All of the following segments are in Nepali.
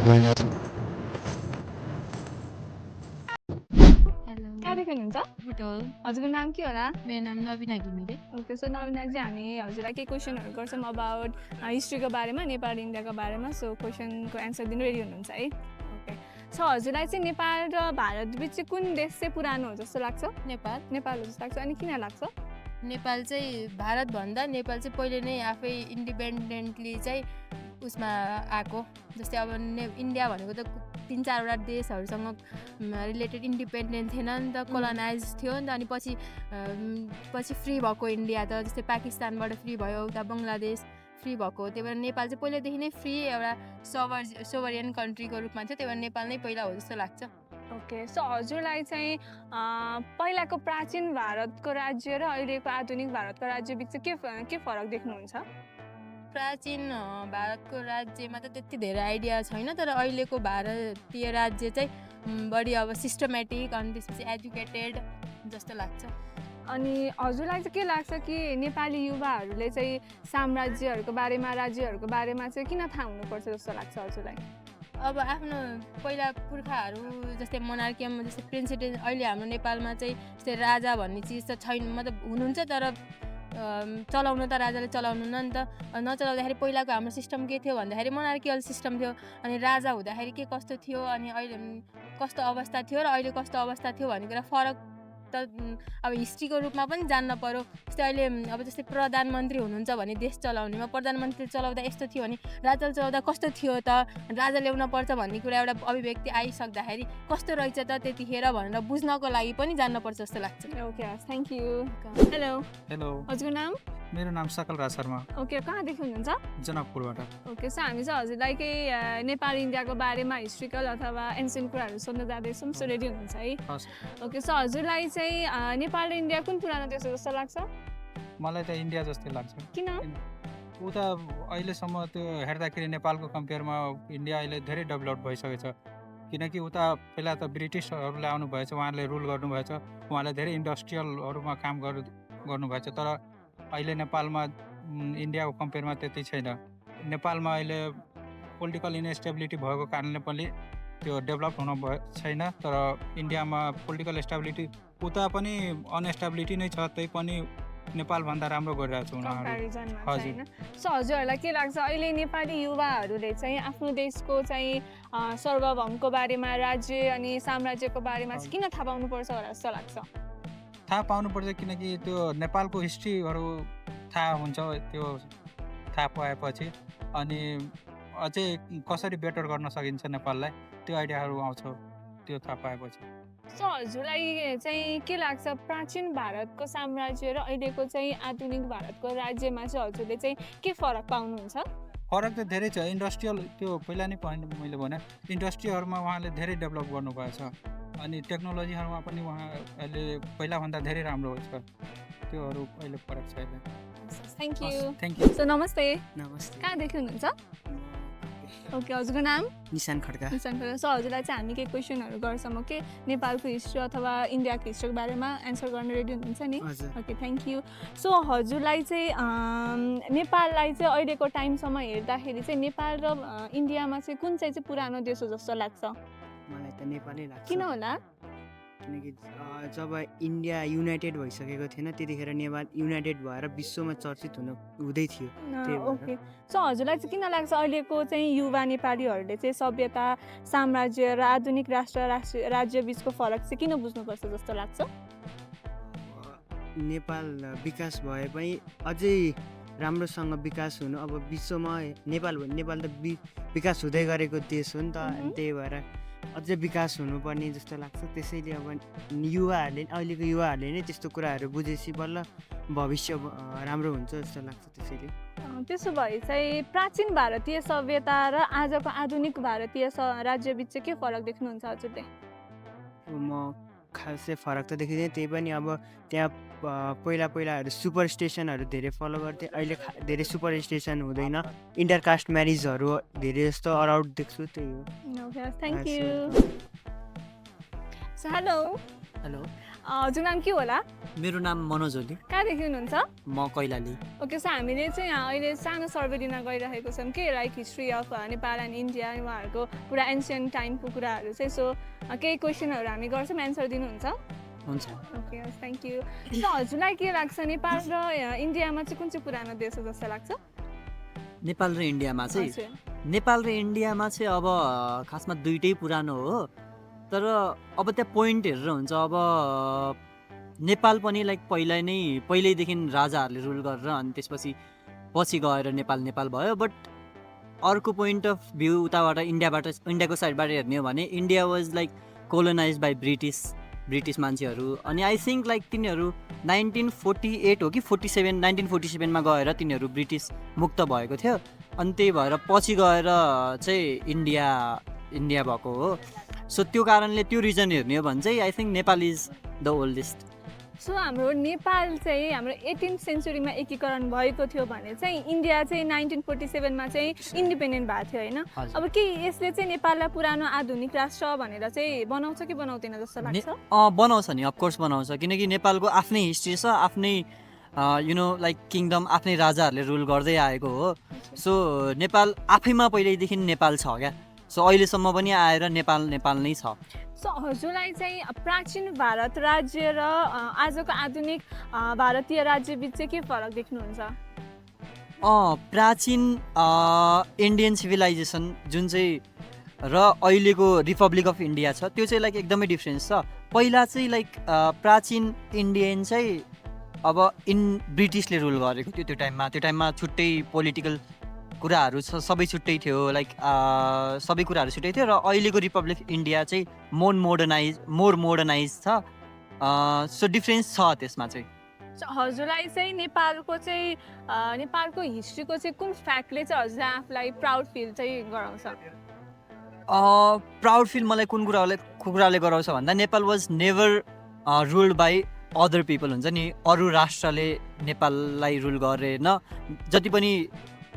हेलो कहाँदेखि हुनुहुन्छ? बुटोल हजुरको नाम के होला? मेरो नाम नवीना घिमिरे ओके, सो नवीनाजी हामी हजुरलाई केही क्वेसनहरू गर्छौँ अबाउट हिस्ट्रीको बारेमा, नेपाल इन्डियाको बारेमा। सो क्वेसनको एन्सर दिनु रेडी हुनुहुन्छ है? ओके, सो हजुरलाई चाहिँ नेपाल र भारत बिच चाहिँ कुन देश चाहिँ पुरानो हो जस्तो लाग्छ? नेपाल नेपाल हो जस्तो लाग्छ। अनि किन लाग्छ? नेपाल चाहिँ भारतभन्दा नेपाल चाहिँ पहिले नै आफै इन्डिपेन्डेन्टली चाहिँ उसमा आएको। जस्तै अब इन्डिया भनेको त 3-4वटा देशहरूसँग रिलेटेड इन्डिपेन्डेन्ट थिएन नि त, कोलोनाइज थियो नि त। अनि पछि फ्री भएको इन्डिया त, जस्तै पाकिस्तानबाट फ्री भयो, उता बङ्गलादेश फ्री भएको। त्यही भएर नेपाल चाहिँ पहिल्यैदेखि नै फ्री एउटा सोभरियन कन्ट्रीको रूपमा थियो। त्यही भएर नेपाल नै पहिला हो जस्तो लाग्छ। ओके, सो हजुरलाई चाहिँ पहिलाको प्राचीन भारतको राज्य र अहिलेको आधुनिक भारतको राज्य बिच चाहिँ के फरक देख्नुहुन्छ? प्राचीन भारतको राज्यमा त त्यति धेरै आइडिया छैन, तर अहिलेको भारतीय राज्य चाहिँ बढी अब सिस्टमेटिक अनि त्यसपछि एजुकेटेड जस्तो लाग्छ। अनि हजुरलाई चाहिँ के लाग्छ कि नेपाली युवाहरूले चाहिँ साम्राज्यहरूको बारेमा, राज्यहरूको बारेमा चाहिँ किन थाहा हुनुपर्छ जस्तो लाग्छ हजुरलाई? अब आफ्नो पहिला पुर्खाहरू जस्तै मोनार्कियम, जस्तै प्रेसिडेन्ट, अहिले हाम्रो नेपालमा चाहिँ जस्तै राजा भन्ने चिज त छैन, मतलब हुनुहुन्छ तर चलाउनु त राजाले चलाउनु नि त। नचलाउँदाखेरि पहिलाको हाम्रो सिस्टम के थियो भन्दाखेरि मोनार्कियल सिस्टम थियो। अनि राजा हुँदाखेरि के कस्तो थियो, अनि अहिले कस्तो अवस्था थियो र अहिले कस्तो अवस्था थियो भन्ने कुरा फरक त अब हिस्ट्रीको रूपमा पनि जान्न पर्यो। जस्तै अहिले अब जस्तै प्रधानमन्त्री हुनुहुन्छ भने देश चलाउनेमा प्रधानमन्त्री चलाउँदा यस्तो थियो भने राजा चलाउँदा कस्तो थियो त, राजा ल्याउन पर्छ भन्ने कुरा एउटा अभिव्यक्ति आइसक्दाखेरि कस्तो रहेछ त त्यतिखेर भनेर बुझ्नको लागि पनि जान्नुपर्छ जस्तो लाग्छ। Okay, thank you. हेलो, हजुरको नाम? मेरो नाम सकल राज शर्मा, ओके, कहाँदेखि हुनुहुन्छ? जनकपुरबाट। ओके, सो हामी चाहिँ हजुरलाई केही नेपाल इन्डियाको बारेमा हिस्ट्रिकल अथवा एन्सियन्ट कुराहरू सोध्न जाँदैछौँ। सो रेडी हुनुहुन्छ है? ओके, सो हजुरलाई चाहिँ नेपाल र इन्डिया कुन पुरानो देश हो जस्तो लाग्छ? मलाई त इन्डिया जस्तै लाग्छ। किन? उता अहिलेसम्म त्यो हेर्दाखेरि नेपालको कम्पेयरमा इन्डिया अहिले धेरै डेभलप भइसकेको छ। किनकि उता पहिला त ब्रिटिसहरूले आउनुभएछ, उहाँहरूले रुल गर्नुभएछ, उहाँले धेरै इन्डस्ट्रियलहरूमा काम गर्नुभएछ। तर अहिले नेपालमा इन्डियाको कम्पेयरमा त्यति छैन। नेपालमा अहिले पोलिटिकल इनस्टेबिलिटी भएको कारणले पनि त्यो डेभलप हुन छैन। तर इन्डियामा पोलिटिकल स्टेबिलिटी उता पनि अनस्टेबिलिटी नै छ, त्यही पनि नेपालभन्दा राम्रो गरिरहेको छ उनीहरू। हजुर, सो हजुरहरूलाई के लाग्छ अहिले नेपाली युवाहरूले चाहिँ आफ्नो देशको चाहिँ सार्वभौमको बारेमा, राज्य अनि साम्राज्यको बारेमा चाहिँ किन थाहा पाउनुपर्छ होला जस्तो लाग्छ? थाहा पाउनुपर्छ किनकि त्यो नेपालको हिस्ट्रीहरू थाहा हुन्छ। त्यो थाहा पाएपछि अनि अझै कसरी बेटर गर्न सकिन्छ नेपाललाई त्यो आइडियाहरू आउँछ त्यो थाहा पाएपछि। सो हजुरलाई चाहिँ के लाग्छ प्राचीन भारतको साम्राज्य र अहिलेको चाहिँ आधुनिक भारतको राज्यमा चाहिँ हजुरले चाहिँ के फरक पाउनुहुन्छ? फरक त धेरै छ। इन्डस्ट्रियल त्यो पहिला नै मैले भने इन्डस्ट्रीहरूमा उहाँले धेरै डेभलप गर्नुभएछ अनि टेक्नोलोजीहरूमा पनि उहाँ अहिले पहिलाभन्दा धेरै राम्रो छ। त्योहरू अहिले फरक छ अहिले। Thank you. सो नमस्ते। नमस्ते। कहाँदेखि हुनुहुन्छ? ओके, हजुरको नाम? निशान खड्का। सो हजुरलाई चाहिँ हामी केही क्वेसनहरू गर्छौँ। ओके, नेपालको हिस्ट्री अथवा इन्डियाको हिस्ट्रीको बारेमा एन्सर गर्न रेडी हुनुहुन्छ नि? Okay, thank you. सो हजुरलाई चाहिँ नेपाललाई चाहिँ अहिलेको टाइमसम्म हेर्दाखेरि चाहिँ नेपाल र इन्डियामा चाहिँ कुन चाहिँ पुरानो देश हो जस्तो लाग्छ? मलाई त नेपालै लाग्छ। किन होला? किनकि जब इन्डिया युनाइटेड भइसकेको थिएन त्यतिखेर नेपाल युनाइटेड भएर विश्वमा चर्चित हुँदै थियो। ओके, सो हजुरलाई चाहिँ किन लाग्छ अहिलेको चाहिँ युवा नेपालीहरूले चाहिँ सभ्यता, साम्राज्य र आधुनिक राज्य बिचको फरक चाहिँ किन बुझ्नुपर्छ जस्तो लाग्छ? नेपाल विकास भए पनि अझै राम्रोसँग विकास हुनु, अब विश्वमा नेपाल त विकास हुँदै गरेको देश हो नि त, त्यही भएर अझै विकास हुनुपर्ने जस्तो लाग्छ। त्यसैले अब अहिलेको युवाहरूले नै त्यस्तो कुराहरू बुझेपछि बल्ल भविष्य राम्रो हुन्छ जस्तो लाग्छ। त्यसैले त्यसो भए चाहिँ प्राचीन भारतीय सभ्यता र आजको आधुनिक भारतीय राज्य बिच चाहिँ के फरक देख्नुहुन्छ हजुरले? म खासै फरक त देखिँदैन, त्यही पनि अब त्यहाँ पहिलाहरू सुपर स्टेसनहरू धेरै फलो गर्थे, अहिले धेरै सुपर स्टेसन हुँदैन, इन्टरकास्ट म्यारिजहरू धेरै जस्तो अराउन्ड देख्छु। त्यही हो। Okay, thank you. So hello, हजुर नाम के होला? मेरो नाम मनोज ओली, कहाँदेखि हुनुहुन्छ? म कैलाली। ओके, सो हामीले चाहिँ यहाँ अहिले सानो सर्वे दिन गइरहेको छौँ कि like history of Nepal and India, उहाँहरूको पुरा एन्सियन्ट टाइमको कुराहरू चाहिँ। सो केही क्वेसनहरू हामी गर्छौँ, एन्सर दिनुहुन्छ? हुन्छ। Okay, thank you. सो हजुरलाई के लाग्छ नेपाल र इन्डियामा चाहिँ कुन चाहिँ पुरानो देश हो जस्तो लाग्छ? नेपाल र इन्डियामा चाहिँ हजुर। नेपाल र इन्डियामा चाहिँ अब खासमा दुइटै पुरानो हो, तर अब त्यहाँ पोइन्ट हेरेर हुन्छ। अब नेपाल पनि लाइक पहिल्यैदेखि राजाहरूले रुल गरेर अनि त्यसपछि गएर नेपाल भयो। बट अर्को पोइन्ट अफ भ्यू उताबाट इन्डियाको साइडबाट हेर्ने हो भने India was like colonise by British मान्छेहरू। अनि आई थिङ्क लाइक तिनीहरू 1948 हो कि 1947मा गएर तिनीहरू ब्रिटिस मुक्त भएको थियो। अनि त्यही भएर पछि गएर चाहिँ इन्डिया भएको हो। सो त्यो कारणले त्यो रिजन हेर्ने हो भने चाहिँ I think Nepal is the oldest. So हाम्रो नेपाल चाहिँ हाम्रो 18th सेन्चुरीमा एकीकरण भएको थियो भने चाहिँ इन्डिया चाहिँ 1947मा चाहिँ इन्डिपेन्डेन्ट भएको थियो होइन? अब के यसले चाहिँ नेपाललाई पुरानो आधुनिक राष्ट्र भनेर चाहिँ बनाउँछ कि बनाउँदैन जस्तो लाग्छ? बनाउँछ नि, अफकोर्स बनाउँछ, किनकि नेपालको आफ्नै हिस्ट्री छ, आफ्नै लाइक किङडम, आफ्नै राजाहरूले रुल गर्दै आएको हो। सो नेपाल आफैमा पहिल्यैदेखि नेपाल छ क्या। सो अहिलेसम्म पनि आएर नेपाल नै छ। सो हजुरलाई चाहिँ प्राचीन भारत राज्य र आजको आधुनिक भारतीय राज्य बिच चाहिँ के फरक देख्नुहुन्छ? प्राचीन इन्डियन सिभिलाइजेसन जुन चाहिँ र अहिलेको रिपब्लिक अफ इन्डिया छ त्यो चाहिँ लाइक एकदमै डिफ्रेन्स छ। पहिला चाहिँ लाइक प्राचीन इन्डियन चाहिँ अब ब्रिटिसले रुल गरेको थियो। त्यो टाइममा छुट्टै पोलिटिकल कुराहरू छ, सबै छुट्टै थियो, लाइक सबै कुराहरू छुट्टै थियो। र अहिलेको रिपब्लिक इन्डिया चाहिँ मोर मोडर्नाइज छ। सो डिफ्रेन्स छ त्यसमा चाहिँ। हजुरलाई चाहिँ नेपालको हिस्ट्रीको चाहिँ कुन फ्याक्टले चाहिँ हजुरलाई आफूलाई प्राउड फिल चाहिँ गराउँछ? प्राउड फिल मलाई कुन कुराले गराउँछ भन्दा Nepal was never ruled by other people हुन्छ नि। अरू राष्ट्रले नेपाललाई रुल गरेन। जति पनि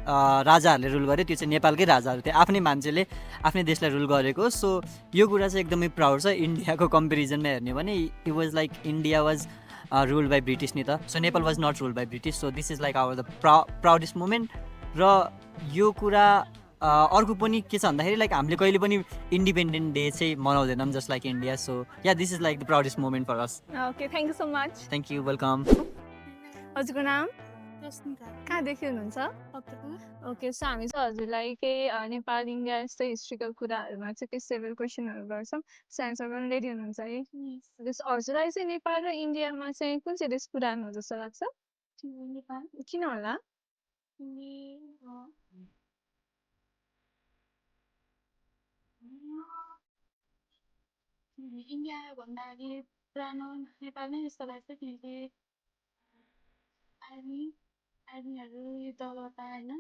राजाहरूले रुल गरे त्यो चाहिँ नेपालकै राजाहरू थिए, आफ्नै मान्छेले आफ्नै देशलाई रुल गरेको। सो यो कुरा चाहिँ एकदमै प्राउड छ। इन्डियाको कम्पेरिजनमा हेर्ने भने it was like India was ruled by British नि त। So Nepal was not ruled by British. So this is like our the proudest moment. र यो कुरा अर्को पनि के छ भन्दाखेरि लाइक हामीले कहिले पनि इन्डिपेन्डेन्ट डे चाहिँ मनाउँदैनौँ just like India. So yeah this is like the proudest moment for us. Okay, thank you so much. Thank you, welcome. हजुरको नाम? कहाँदेखि हुनुहुन्छ? ओके, सो हामी चाहिँ हजुरलाई केही नेपाल इन्डिया यस्तै हिस्ट्रिकल कुराहरूमा चाहिँ केही सेभरल क्वेसनहरू गर्छौँ। सो एन्सर गर्न रेडी हुनुहुन्छ है? हजुरलाई चाहिँ नेपाल र इन्डियामा चाहिँ कुन चाहिँ देश पुरानो हो जस्तो लाग्छ? नेपाल। किन होला? इन्डिया भन्दाखेरि पुरानो नेपाल नै जस्तो लाग्छ, किनकि आर्मीहरू युद्ध गर्दा होइन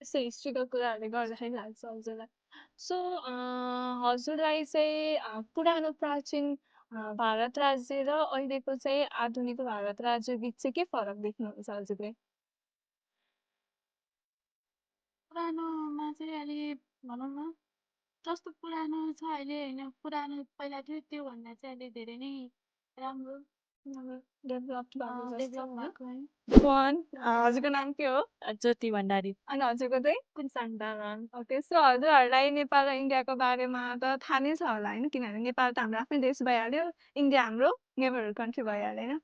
यस्तै हिस्ट्रिकल कुराहरूले गर्दाखेरि लाग्छ हजुरलाई। सो हजुरलाई चाहिँ पुरानो प्राचीन भारत राज्य र अहिलेको चाहिँ आधुनिक भारत राज्य बिच चाहिँ के फरक देख्नुहुन्छ हजुरले? पुरानोमा चाहिँ अलि भनौँ न जस्तो पुरानो छ अहिले होइन, पुरानो पहिला थियो त्योभन्दा चाहिँ अहिले धेरै नै राम्रो डेभलप डेभलप भएको है। हजुरको नाम के हो? ज्योति भण्डारी। अनि हजुरको चाहिँ? कुन्साङ तामाङ। ओके, सो हजुरहरूलाई नेपाल र इन्डियाको बारेमा त थाहा नै छ होला होइन? किनभने नेपाल त हाम्रो आफ्नै देश भइहाल्यो, इन्डिया हाम्रो नेबरहुड कन्ट्री भइहाल्यो होइन?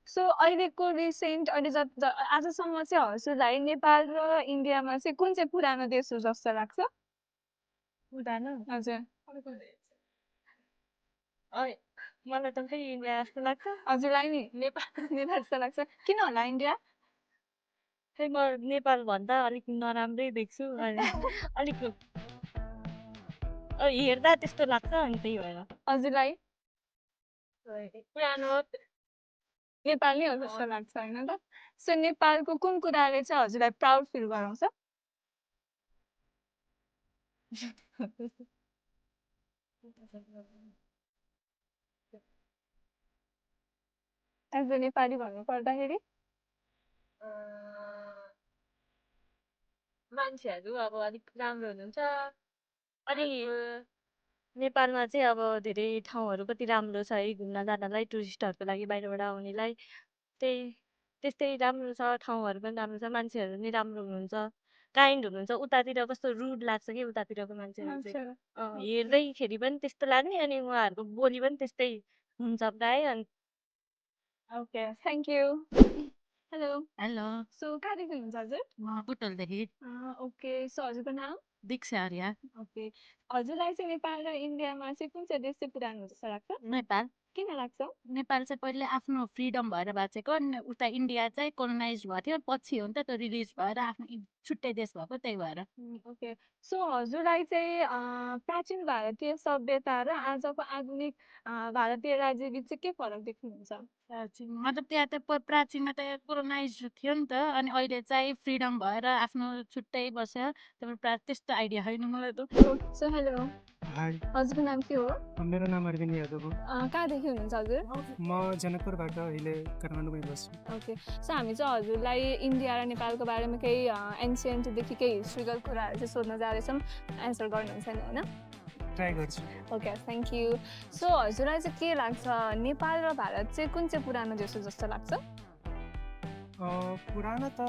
सो अहिलेको अहिले आजसम्म चाहिँ हजुरलाई नेपाल र इन्डियामा चाहिँ कुन चाहिँ पुरानो देश हो जस्तो लाग्छ? पुरानो? हजुर। मलाई त फेरि इन्डिया जस्तो लाग्छ। हजुरलाई नि नेपाल जस्तो लाग्छ, किन होला इन्डिया? खै म नेपाल भन्दा अलिक नराम्रै देख्छु अनि अलिक हेर्दा त्यस्तो लाग्छ अनि त्यही भएर। हजुरलाई पुरानो नेपाल नै हो जस्तो लाग्छ होइन त? सो नेपालको कुन कुराले चाहिँ हजुरलाई प्राउड फिल गराउँछ? एज अ नेपाली भन्नु पर्दाखेरि मान्छेहरू अब अलिक राम्रो हुनुहुन्छ। अनि नेपालमा चाहिँ अब धेरै ठाउँहरू कति राम्रो छ है घुम्न जानलाई टुरिस्टहरूको लागि बाहिरबाट आउनेलाई त्यस्तै राम्रो छ ठाउँहरू पनि राम्रो छ मान्छेहरू नि राम्रो हुनुहुन्छ काइन्ड हुनुहुन्छ उतातिर कस्तो रुड लाग्छ कि उतातिरको मान्छेहरू चाहिँ हेर्दैखेरि पनि त्यस्तो लाग्ने अनि उहाँहरूको बोली पनि त्यस्तै हुन्छ प्रायः अनि okay thank you hello hello so कहाँदेखि हुनुहुन्छ हजुर म बुटोलदेखि ओके सो हजुरको नाम दीक्षा आर्या ओके हजुरलाई चाहिँ नेपाल र इन्डियामा चाहिँ कुन चाहिँ देश चाहिँ पुरानो जस्तो लाग्छ नेपाल किन लाग्छ नेपाल चाहिँ पहिले आफ्नो फ्रिडम भएर बाँचेको अनि उता इन्डिया चाहिँ कोलोनाइज भएको थियो पछि हो नि त त्यो रिलिज भएर आफ्नो छुट्टै देश भएको त्यही भएर ओके सो हजुरलाई चाहिँ प्राचीन भारतीय सभ्यता र आजको आधुनिक भारतीय राज्य बिच चाहिँ के फरक देख्नुहुन्छ प्राचीन मतलब त्यहाँ त प्राचीनमा त कोलोनाइज थियो नि त अनि अहिले चाहिँ फ्रिडम भएर आफ्नो छुट्टै बस्यो त्यस्तो आइडिया छैन मलाई त सो हेलो हाई हजुरको नाम के हो मेरो नाम अरविन्द यादव हो कहाँदेखि हुनुहुन्छ हजुर म जनकपुरबाट अहिले काठमाडौँमै बस्छु ओके सो हामी चाहिँ हजुरलाई इन्डिया र नेपालको बारेमा केही एन्सियन्टदेखि केही हिस्ट्रिकल कुराहरू चाहिँ सोध्न जाँदैछौँ एन्सर गर्नुहुन्छ नि होइन ट्राई गर्छु ओके थ्याङ्क यू सो हजुरलाई चाहिँ के लाग्छ नेपाल र भारत चाहिँ कुन चाहिँ पुरानो देश हो जस्तो लाग्छ पुरानो त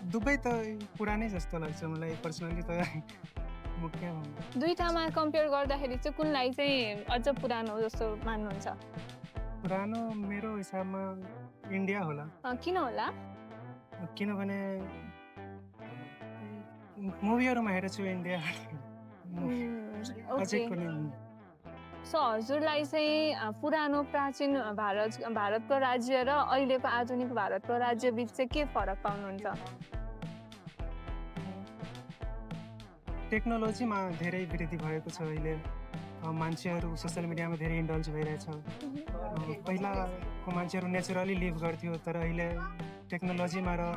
दुवै त पुरानै जस्तो लाग्छ मलाई पर्सनली त मुख्य दुईटामा कम्पेयर गर्दाखेरि चाहिँ कुनलाई चाहिँ अझ पुरानो हो जस्तो मान्नुहुन्छ पुरानो मेरो हिसाबमा इन्डिया होला किन होला किनभने मुभीहरूमा हेरेछु इन्डिया अझै कुनै सो हजुरलाई चाहिँ पुरानो प्राचीन भारतको राज्य र अहिलेको आधुनिक भारतको राज्य बिच चाहिँ के फरक पाउनुहुन्छ टेक्नोलोजीमा धेरै वृद्धि भएको छ अहिले मान्छेहरू सोसियल मिडियामा धेरै इन्डल्ज भइरहेछ पहिलाको मान्छेहरू नेचुरली लिभ गर्थ्यो तर अहिले टेक्नोलोजीमा र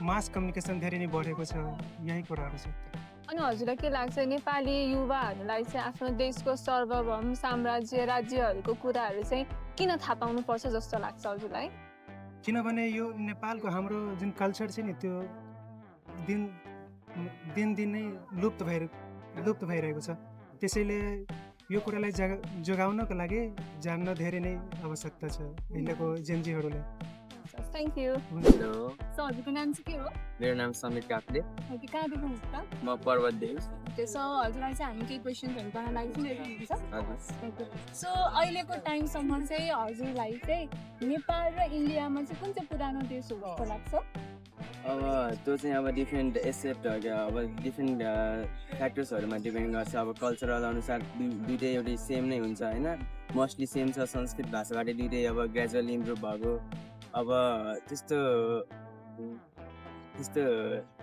मास कम्युनिकेसन धेरै नै बढेको छ यही कुराहरू छ अनि हजुरलाई के लाग्छ नेपाली युवाहरूलाई चाहिँ आफ्नो देशको सार्वभौम साम्राज्य राज्यहरूको कुराहरू चाहिँ किन थाहा पाउनुपर्छ जस्तो लाग्छ हजुरलाई किनभने यो नेपालको हाम्रो जुन कल्चर छ नि त्यो दिनदिनै लुप्त भइरहेको छ त्यसैले यो कुरालाई जोगाउनको लागि जान्न धेरै नै आवश्यकता छ अहिलेको जेनजीहरूलाई थ्याङ्क यू हेलो सो हजुरको नाम चाहिँ के हो मेरो नाम समीर काफ्ले कहाँदेखि हुनुहुन्छ त म पर्वतदेखि सो हजुरलाई चाहिँ हामी केही क्वेसनहरू गर्न लागि हजुर सो अहिलेको टाइमसम्म चाहिँ हजुरलाई चाहिँ नेपाल र इन्डियामा चाहिँ कुन चाहिँ पुरानो देश हो जस्तो लाग्छ अब त्यो चाहिँ अब डिफ्रेन्ट एसेप्ट अब डिफ्रेन्ट फ्याक्टर्सहरूमा डिपेन्ड गर्छ अब कल्चरल अनुसार दुइटै एउटै सेम नै हुन्छ होइन मोस्टली सेम छ संस्कृत भाषाबाट दुइटै अब ग्रेजुअली इम्प्रुभ भएको अब त्यस्तो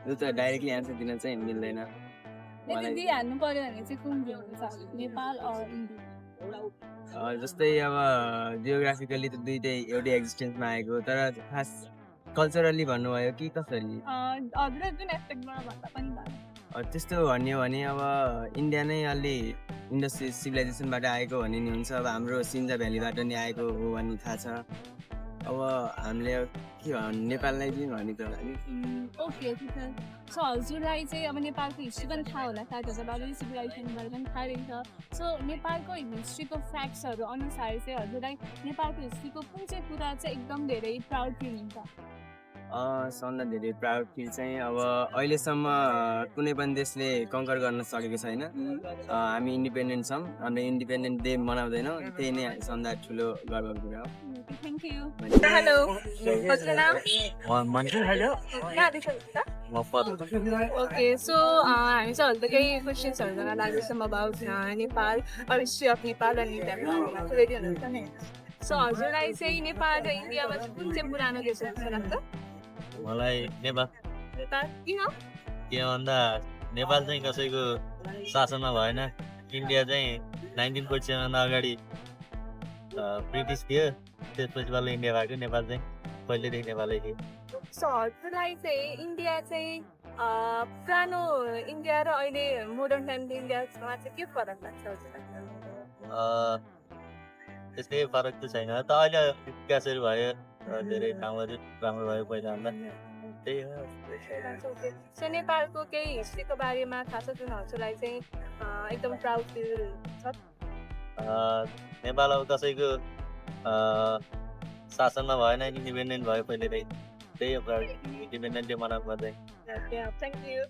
यो त डाइरेक्टली एन्सर दिन चाहिँ मिल्दैन हाल्नु पर्यो भने चाहिँ कुन नेपाल जस्तै अब जियोग्राफिकली त दुइटै एउटै एक्जिस्टेन्समा आएको तर खास कल्चरली भन्नुभयो कि कसरी त्यस्तो भन्यो भने अब इन्डिया नै अलि इन्डस्ट्री सिभिलाइजेसनबाट आएको भन्ने नि हुन्छ अब हाम्रो सिन्जा भ्यालीबाट नि आएको हो भन्ने थाहा छ अब हामीले के भन्नु नेपाललाई चाहिँ भन्ने त ओके सो हजुरलाई चाहिँ अब नेपालको हिस्ट्री पनि थाहा होला सायद हजुरलाई सिभिलाइजेसनबाट पनि थाहा रहेछ सो नेपालको हिस्ट्रीको फ्याक्ट्सहरू अनुसार चाहिँ हजुरलाई नेपालको हिस्ट्रीको कुन चाहिँ कुरा चाहिँ एकदम धेरै प्राउड फिल हुन्छ सबभन्दा धेरै प्राउड फिल चाहिँ अब अहिलेसम्म कुनै पनि देशले कङ्कर गर्न सकेको छैन हामी इन्डिपेन्डेन्ट छौँ हाम्रो इन्डिपेन्डेन्ट डे मनाउँदैनौँ त्यही नै सबभन्दा ठुलो गर्वको कुरा हो थ्याङ्क यू हेलो हजुरको नाम ओके सो हामी चाहिँ हजुर केही क्वेसन्सहरू गर्न लाग्दैछौँ about Nepal history of Nepal अनि रेडी हुनुहुन्छ नि सो हजुरलाई चाहिँ नेपाल र इन्डियामा चाहिँ कुन चाहिँ पुरानो देश जस्तो लाग्छ मलाई नेपाल किन के भन्दा नेपाल चाहिँ कसैको शासनमा भएन इन्डिया चाहिँ 1947 अगाडि ब्रिटिस थियो त्यसपछि बल्ल इन्डिया भएको नेपाल चाहिँ पहिलेदेखि नेपालै थियो सो हजुरलाई चाहिँ इन्डिया चाहिँ पुरानो इन्डिया र अहिले मोडर्न टाइमको इन्डियामा चाहिँ के फरक लाग्छ हजुरलाई त्यस्तै फरक त छैन त अहिले विकासहरू भयो धेरै ठाउँहरू राम्रो भयो पहिलाभन्दा त्यही हो सो नेपालको केही हिस्ट्रीको बारेमा थाहा छ जुन हजुरलाई चाहिँ एकदम प्राउड फिल छ? नेपाल अब कसैको शासनमा भएन, इन्डिपेन्डेन्ट भयो पहिल्यै, त्यही हो प्राउड, इन्डिपेन्डेन्ट डे मनाउनु पर्दै। Okay, thank you.